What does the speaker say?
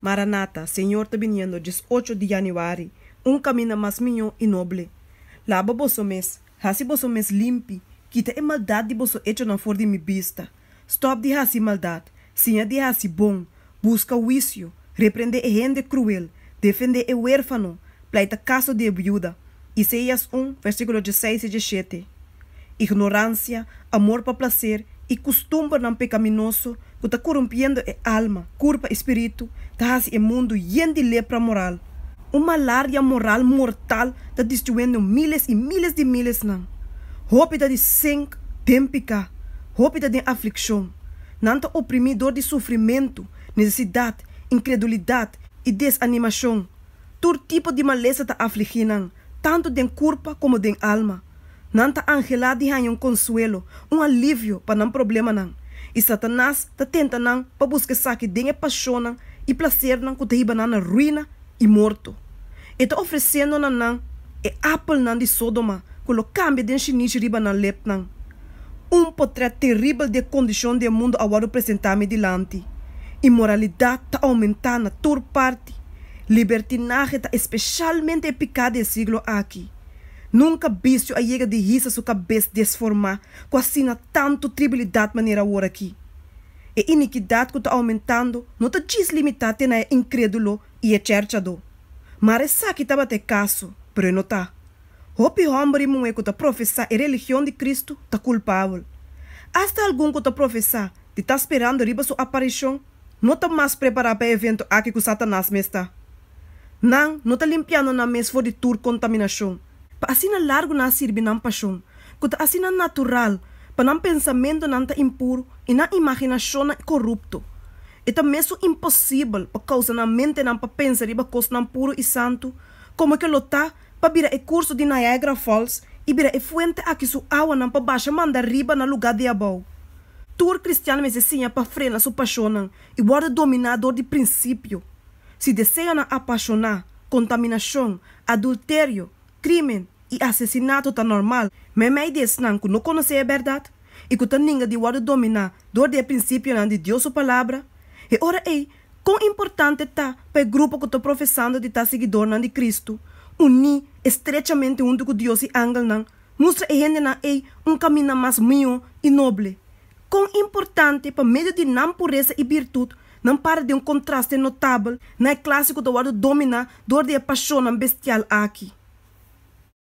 Maranata, Señor ta biniendo 18 di yanüari Un kaminda mas mihó i noble Laba boso mes, hasi boso mes limpi, kita e maldat di boso echonan for di Mi bista. Stòp di hasi maldat, siña di hasi bon, buska huisio, reprendé e hende kruel, defendé e wérfano, pleita kaso di e biuda. Isaías un, versíkulo 16 i 17 Ignoransia, amor pa plaser i kustumbernan pekaminoso ku ta korumpiendo e alma, kurpa i spiritu ta hasi e mundu yen di lepra moral. Un malaria moral mortal ta destruyendo miles i miles di milesnan. Hopi ta di senk den piká, hopi ta den aflikshon. Nan ta oprimí dor di sufrimentu, nesesidat, inkredulidat i desanimashon. Tur tipo di malesa ta afligí nan, tantu den kurpa komo den alma. Nan ta anhelá di haña un konsuelo, un alivio pa nan problemanan, i Satanas ta tenta nan pa buska esaki den e pashonnan i plasernan ku ta hiba nan na ruina i morto. E ta ofresiendo na nan e apelnan di Sodoma ku lo kambia den shinishi riba nan lepnan. Un potrèt teribel di e kondishon di e mundu a wòrdu presentá mi dilanti. Inmoralidat ta oumentá na tur parti. Libertinahe ta espeshalmente e piká di e siglo aki. Nunka bisio a yega di hisa su kabes desformá ku asina tantu tribilidat manera aworakí. E inikidat ku ta oumentando no ta djis limitá te na e inkrédulo i e chèrchadó. Mar esaki tabata e kaso, pero e no ta. Hopi hòmber i muhé ku ta profesá e religion di Kristu ta kulpabel. Asta algun ku ta profesá di ta sperando riba su aparishon no ta mas prepará pa e evento aki ku Satanas mes ta. Nan no ta limpiando nan mes for di tur kontaminashon. Pa asina largu nan a sirbi nan pashon, ku ta asina natural, pa nan pensamentunan ta impuru i nan imaginashonnan korupto. E ta mesun imposibel pa kousa nan mentenan pa pensa riba kosnan puru i santu, komo ke lo ta pa bira e kurso di Niagara Falls i bira e fuente aki su awanan pa basha manda riba na lugá di abou. Tur kristian mester siña pa frena su pashonnan i wòrdu dominá dor di prinsipio. Si deseonan apashoná, kontaminashon, adulterio, krímen i asesinato ta normal meimei di esnan ku no konosé e bèrdat i ku ta ninga di wòrdu dominá dor di e prinsipionan di Dios su Palabra, e ora ei kon importante ta pa e grupo ku ta profesando di ta siguidornan di Kristu, uní estrechamente huntu ku Dios i angelnan, mustra e hendenan ei un kaminda mas mihó i noble. Kon importante pa medio di nan puresa i birtut nan para den un kontraste notabel na e klase ku ta wòrdu dominá dor di e pashonnan bestial aki.